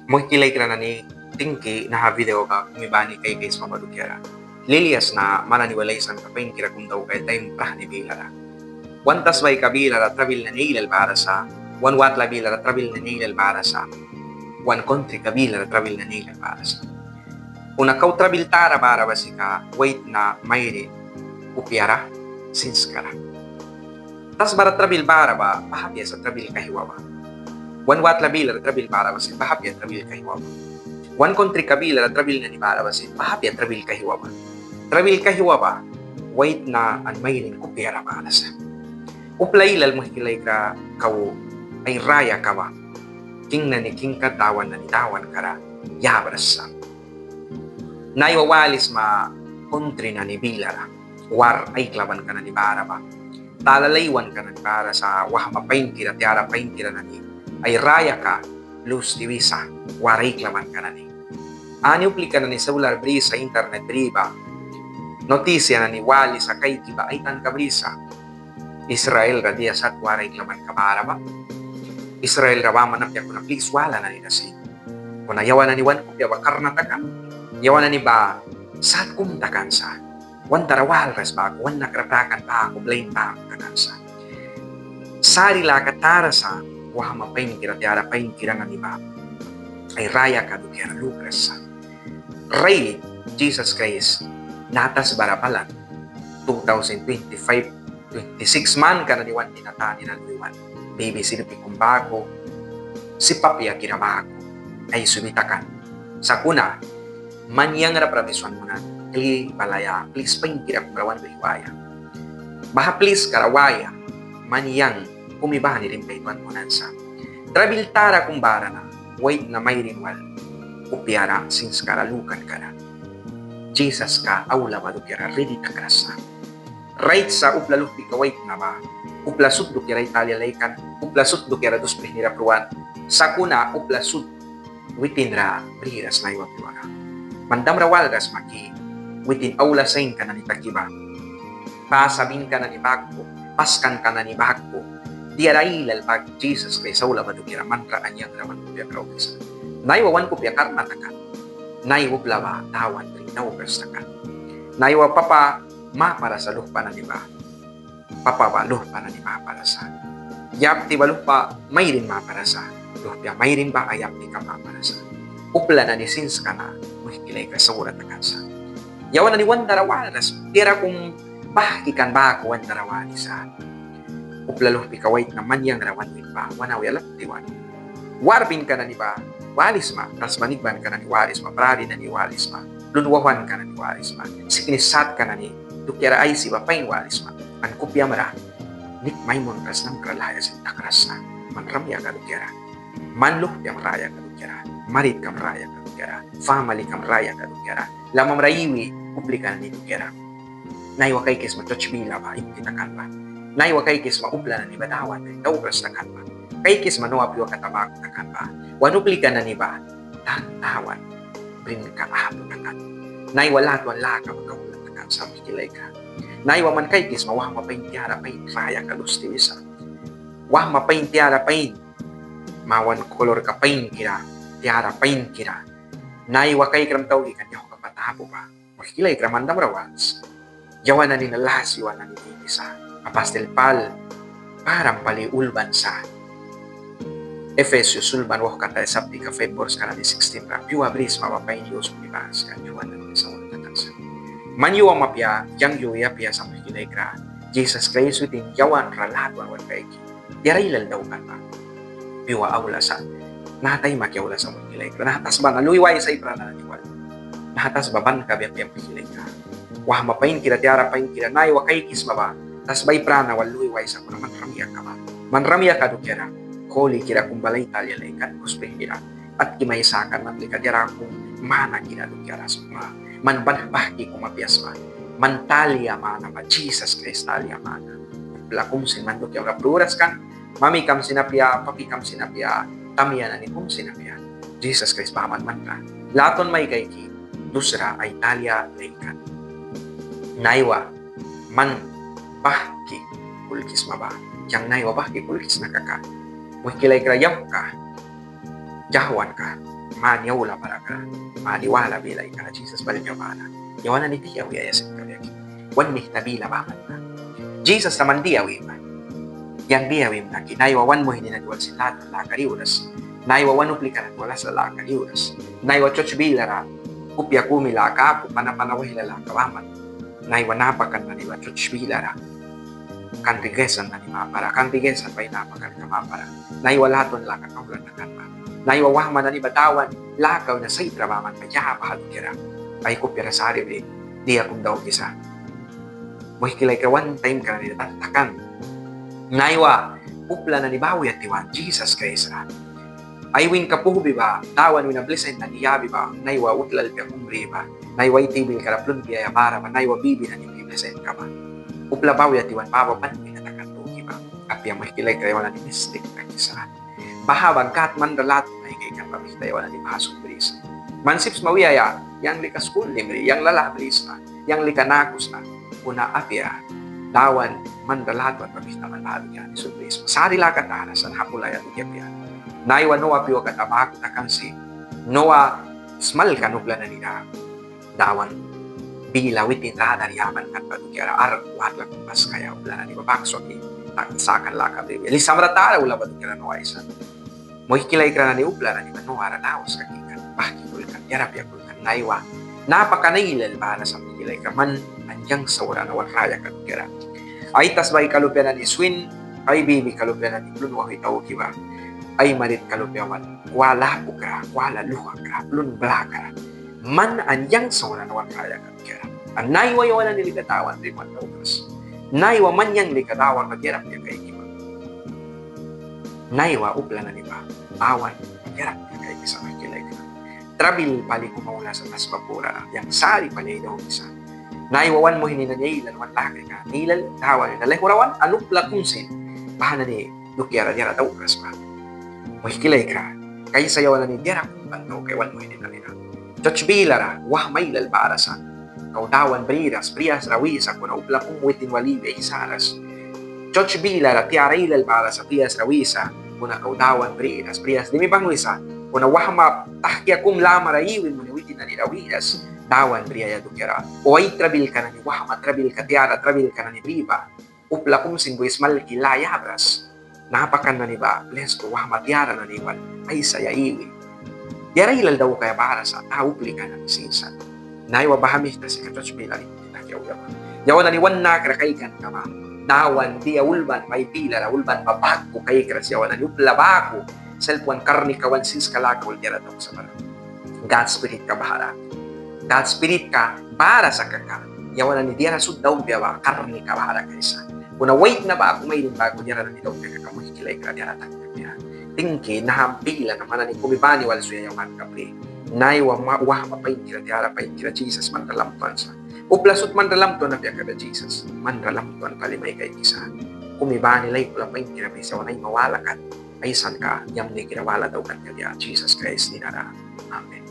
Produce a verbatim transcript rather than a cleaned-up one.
Muihki laikra nani, tingki naha video ba kumi bani kaikaisma ba dukiara. Lilia sna man nani wal aisanka painkira kum daukaia taim prahni bilara. Wan tasbaika bilara trabil nani ailal bara sa, wan watla bilara trabil nani ailal bara sa, wan kuntrika bilara trabil nani ailal bara sa. Kuna kau trabil tara bara ba sika waitna, mairin, kupiara, sinskara. Tasbara trabil bara ba baha apia sa trabil kaihwa ba. Wan watla bilara trabil bara ba sin baha apia trabil kaihwa ba. Wan kuntrika bilara trabil nani bara ba sin baha apia trabil kaihwa ba. Trabil kaihwa ba waitna an mairin kupiara bara sa. Upla ailal, muihki laikra, kau ai rayaka ba king nani kingka, dawan nani dawankara yabras sa. Naiwa walisma kuntri nani bilara war aiklabanka nani bara ba, tala laiwanka nani bara sa, wahma painkira, tiara painkira nani ai rayaka lus tiwi sa, war aiklabanka nani. Ani uplika nani celular brisa, internet bri ba, notisia nani walisa, kaiki ba ai tanka brisa. Israel ra dia sat war aiklabanka bara ba, Israel ra baman apia, kuna plis wala nani ra sin. Kuna yawan nani wan kupia ba karna takan, yawan nani ba sat kum takan sa. Wan tara walras baku, wan nakra takan baku, blain baku takan sa. Sari laka tara sa, wahma painkira, tiara painkira nani ba ai rayaka dukiara lukras sa. Rait, Jisas Kraist naha tasbara balan two thousand twenty-five, twenty-six manka nani wan nina tani na luiwan, bibi sirpi kum baku, sip apia kira baku aisubi takan. Sakuna man yang ra pramis wan munan, kli balaia, plis painkira kum ra wan brih waia. Baha pliska ra waia man yang kumi bani rimpait wan munan sa. Trabil tara kum bara na waitna, mairin wal kupiara, sinskara, lukankara Jisaska aula ba dukiara ridi takras sa. Rait sa, upla luhpika waitna ba upla sut dukiara ai talia laikan, upla sut dukiara dus prihnira pruan, sakuna upla sut witin ra briras naiwa pyuara. Man dahra walras sma ki witin aula sainka nani taki ba, pasa binka nani baku, paskanka nani baku, diara ailal ba Jisas Kraist aula ba dukiara man ra an yang ra wan kupia kraukisa. Naiwa wan kupia karna takan. Naiwa upla ba Dawan bri daukras takan. Naiwa papa mapara sa luhpa nani ba, papa ba luhpa nani mapara sa. Yapti ba luhpa mairin mapara sa, luhpia mairin ba ai yaptika mapara sa. Upla nani sinska na, muihki laikra, saura takan sa. Yawan nani wan dahra walras, diara kum bahki kan baku wan dahra walisa. Upla luhpika waitna man yang ra wan win ba wan auya lap tiwan. Warbinka nani ba walisma, tasba nikbanka nani walisma, prari nani walisma, lun wauhwanka nani walisma, siknis satka nani dukiara aisi ba pain walisma. An kupiam ra nik mai munras, namkra laia sin takras sa. Man rayaka dukiara, man luhpiam rayaka dukiara, maritkam rayaka dukiara, famalikam rayaka dukiara, lamamra iwi uplika nani dukiara. Naiwa kaikisma church bila ba imti takan ba. Naiwa kaikisma upla nani ba Dawan bri daukras takan ba. Kaikisma nu apia kata baku takan ba. Wan uplika nani ba tan Dawan brinka apu takan. Naiwa latwan laka ba kauhla takan sa, muihki laikra. Naiwa man kaikisma wahma pain, tiara pain rayaka lus tiwi sa. Wahma pain, tiara pain, mawan kulurka painkira, tiara painkira. Naiwa kaikram tauki kan yauhka pat apu ba. Muihki laikra, man dahra wals. Yawan nani na las yua nani dikisa. Apastil Pâl param pali ulban sa. Efesios ulban wauhkataya saptika faiv, borska nani sixteen ra pyua brisma ba pain yus muni banska, yawan nani na saura takan sa. Man yua apia, yang yua apia sa, muihki laikra, Jisas Kraist witin yawan ra latwan wan kaiki. Diara ailal daukan ba pyua aula sa. Naha taimki aula sa, muihki laikra. Naha tasba na lui waisa ai prana nani wal. Naha tasba ban kabia apia, muihki laikra. Wahma painkira, tiara painkira naiwa kaikisma ba tasba ai prana wal lui waisa, kuna man rayaka ba, man rayaka dukiara hulikira kum bal ai talia laikan, kus prihnira atki mai sakan. Man lika diara kum manakira dukiara sma. Man ban bahki kum apia sma. Man talia mana ba Jisas Kraist talia mana. Upla kumsin man dukiamra pruras kan. Mamikam sin apia, papikam sin apia, tamya nani kum sin apia. Jisas Kraist baman manra latwan mai kaiki dusra ai talia laikan. Naiwa man bahki kulkisma ba, yang naiwa bahki kulkisna kaka, muihki laikra, yauhka Jahwanka mani aula bara kra, mani wala bila ikara Jisas balbia bana. Yawan nani dia wiaia sin kabia ki. Wan mihta bila baman na. Jisas ra man dia wima. Yang dia wimna ki, naiwa wan muihni nani wal sin latwan lakara iwras. Naiwa wan uplika nani wal asla lakara iwras. Naiwa serts bilara kupia kumi laka apu pana pana waihla laka baman. Naiwa napakan nani ba serts bilara. Congregation nani mapara, congregation ba ai napakanka mapara. Naiwa latwan laka kauhla takan ba. Naiwa wahma nani ba Dawan laka wina saitra baman ba ya baha dukiara. Ai kupiara sari bri dia kum daukisa. Muihki laikra, wan taimka nani ra takan. Naiwa upla nani ba auya tiwan Jisas Kraist ra. Ai winka puhbi ba, Dawan wina blisin nani yabi ba, naiwa utla lupia kum bri ba, naiwa ai tibilka ra plun piaia bara ba, naiwa bibi nani bri blisinka ba. Upla ba auya tiwan ba ba ban wina takan duki ba. Apia, muihki laikra, yawan nani mistik takisa. Baha ba Gâd man ra latwan ai kaikan ba mihta yawan nani baha sut brisa. Man sip sma wiaia, yang lika skul dimri, yang lalah brisna, yang lika naku sna. Kuna apia, Dawan man ra latwan ba mihta man baha dukiara nani sut brisma. Sari laka tara sa, naha pulaia dukia apia. Naiwa Noa pyua kata baku takan sin. Noa smalkan upla nani ra Dawan bila witin ra dar yaban kan ba dukiara ark watla kum paskaia upla nani ba bak swaki sakan laka bri wia. Li samra tara aula ba dukiara Noa aisan. Muihki laikra nani, upla nani ba Noa ra nawas kaki kan, bahki kulkan, diara apia kulkan. Naiwa napakan ailal bara sa, muihki laikra, man an yang saura na wal rayaka dukiara. Ai tasbaika lupia nani swin, ai bibika lupia nani plun wauhwi tauki ba, ai maritka lupia wal kwala apu kra, kwala luha kra, plun blaka ra. Man an yang saura na wal rayaka dukiara. An naiwa yawan nani lika Dawan ra iwan daukras. Naiwa man yang lika Dawan ra diara apia kaiki ba. Naiwa upla nani ba Dawan diara apia kaikisa, muihki laikra. Trabil pali kum aula sa tasba purara, yang sari pali ai daukisa. Naiwa wan muihni nani ailal, wan lakrika nani ailal Dawan wina laihura wan, an upla kum sin baha nani dukiara diara daukras ba. Muihki laikra, kaisa yawan nani diara kum ban daukaia wan muihni nani ra. Serts bilara wahma ailal bara sa, kau Dawan briras, briras ra wisa, kuna upla kum witin wal iwi aisaras. Serts bilara tiara ailal bara sa, briras ra wisa, kuna kau Dawan briras, briras dimi banghwisa, kuna wahma tahkia kum lamara iwi muni witin nani ra wiras, Dawan briaia dukiara. O ai trabilka nani, wahma trabilka, tiara trabilka nani bri ba, upla kum sin bui smalki laya bras. Napakan nani ba plis tu wahma tiara nani wal aisaia iwi. Diara ailal daukaia bara sa naha uplika nani sin sa. Naiwa baha mihta sika serts bila nani taki auya ba. Yawan nani wan nakra kaikanka ba, Dawan dia ulban ba ai bilara ulban ba baku kaikras, yawan nani upla baku selp wan karnika wan sinska laka wal diara dauksa bara. Gad spiritka bahara. Gad spiritka bara sa kaka, yawan nani diara sut daukbia ba karnika bahara kaisa. Kuna waitna baku, mairin baku diara nani daukbia kaka, muihki laikra, diara takbia. Tingki naha bila na man nani kumi bani wal swiaia wan kapri. Naiwa wahma painkira, tiara painkira Jisas man ra lamtwan sa. Upla sut man ra lamtwan apia kabia Jisas, man ra lamtwan pali mai kaikisa. Kumi bani laikula painkira brisa, wan aima wala kat aisanka yamnikira wala daukan kabia Jisas Kraist nina ra. Amen.